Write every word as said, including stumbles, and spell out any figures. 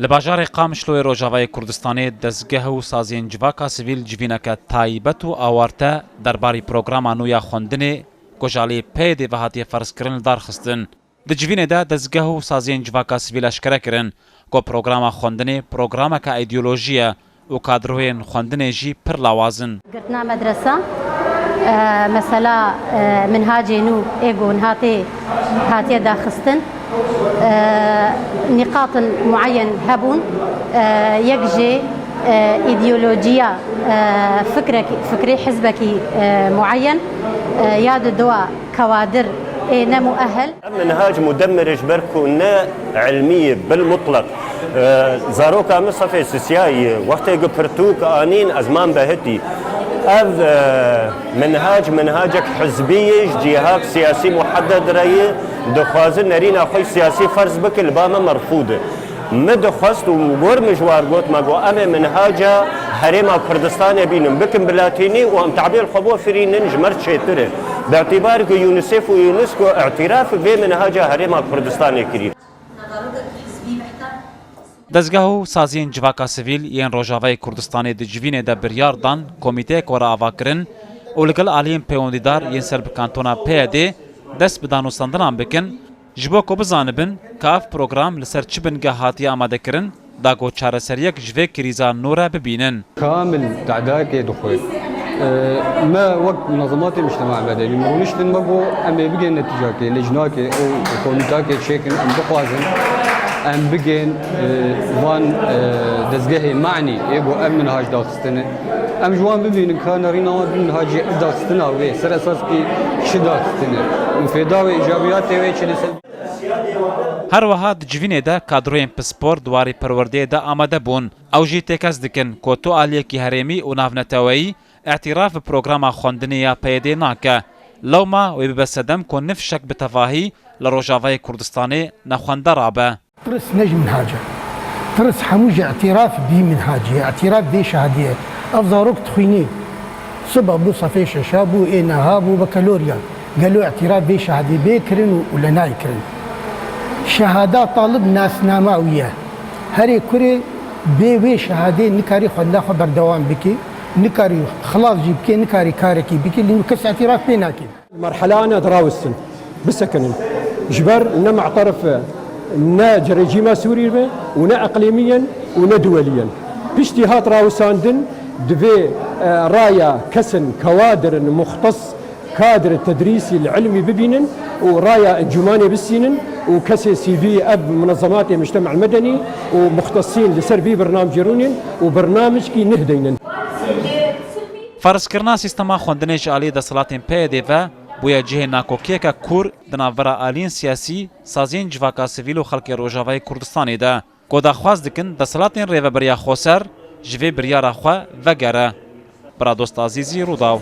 Li bajarê Qamişloyê Rojavayê Kurdistanê dezgeh û saziyên civaka sivîl civîneke taybet û awarte derbarî programa nû ya xwendinê ku ji alî P Y D'ê ve hatiye ferzkirin li dar xistin. Di civînê de dezgeh û saziyên civaka sivîl eşkere kirin ku programa xwendinê programeke îdeolojî ye û kadroyên xwendinê jî pir lawaz in. Girtina medresa, e, mesela, e, minhacê nû ê ku niha tê hatiye daxistin, e, nîqatin mueyen hebûn, e, yek jê, e, îdeolojiya, e, fikrek-, fikrê hizbekî, e, mueyen, e, ya di dua kewadir ê ne muehel. Ev minhac mudemmir e ji ber ku ne ilmî ye bil mutlaq. E, zaroka min sefê sisya ye. Wextê ku pirtûk anîn ez mam behitî. Ev, e, minhac, minhacek hizbî ye, ji cihak siyasî muhedded re ye. Dixwaze nerîna xwe siyasî ferz bike, li ba me merfûd e. Min dixwest û gor min ji war got, me got, em ê minhaca Herêma Kurdistanê bînin, bikin bi latînî û em tabî li xwe bo firînin, ji me re çêtir e. Bi îtibar ku UNICEF û UNESCO îtiraf vê minhaca Herêma Kurdistanê kirî. Dezgeh û saziyên civaka sivîl yên Rojavayê Kurdistanê di civînê de biryar dan komîteyek were avakirin û li gel aliyên pêwendîdar yên ser bi kantona P Y D'ê dest bi danûstandinan bikin, ji bo ku bizanibin ka ev program li ser çi bingeh hatiye amadekirin, da ku çareseriyek ji vê krîza nû re bibînin. Kamil tedayekê dixwe. E, me wek munezematê mujtema medeni rûniştin me got, em ê bigên netîcakê, lejnakê û komîtakê çêkin, em bixwazin, em bigên, e, van, e, dezgehê manî ê got ev minhac daxistine. Em ji wan bibînin ka nerîna wan bi minhacê ev daxistina wê, ser esas kî çi daxistine. Û fêda wê, îcabiyatê wê çi li ser Her wiha di civînê de kadroyên pispor di warê perwerdeyê de amade bûn. Ew jî têkez dikin ku tu aliyekî herêmî û navneteweyî îtiraf bi programa xwendinê ya P Y D'ê nake. Lewma wê bibe sedem ku nifşek bi tevahî li Rojavayê Kurdistanê nexwendera be. Tirs ne ji minhac e. Tirs hemû ji îtiraf bî minhacî ye. Îtiraf vê şehadiyê ye. Ev zarok dixwînî. Siba bû sefê şeşa, bû ê neha, bû bakalorya. Gelo îtiraf vê şehadê bê kirin û, û le nayê kirin? Şehada talib nasnama wî ye. Herê kurê bê wê şehadê nikarî xwendina xwe berdewam bikî, nikarî xilas jî bikê, nikarî karekî bikî, lê kes îtiraf pê nakê. Merhela ne dirawistin, bisekinin. Ji ber ne mu'terif e, ne ji rejîma Sûrî be û ne iqlîmî yen û ne duwelî yen. Piştî hat rawisandin, divê, e, raya kesin, kewadirin, muxtes, kadr tedrîsî li ilmî bibînin û raya encûmanê bistînin û kesê sivî ev munezematê mujtema medenî û muxtesîn li ser vî birnamcê rûnên û birnamijkî nihdeynin. Ferzkirina sîstema xwendinê ji alî desthilatên P Y D'ê ve bûye cihê nakokiyeke kûr di navbera aliyên siyasî, saziyên civaka sivîl û xelkê Rojavayê Kurdistanê de. Ku daxwaz dikin desthilatên Rêveberiya Xweser ji vê biryara xwe vegere. Bira Dost Azîzî, Rûdaw.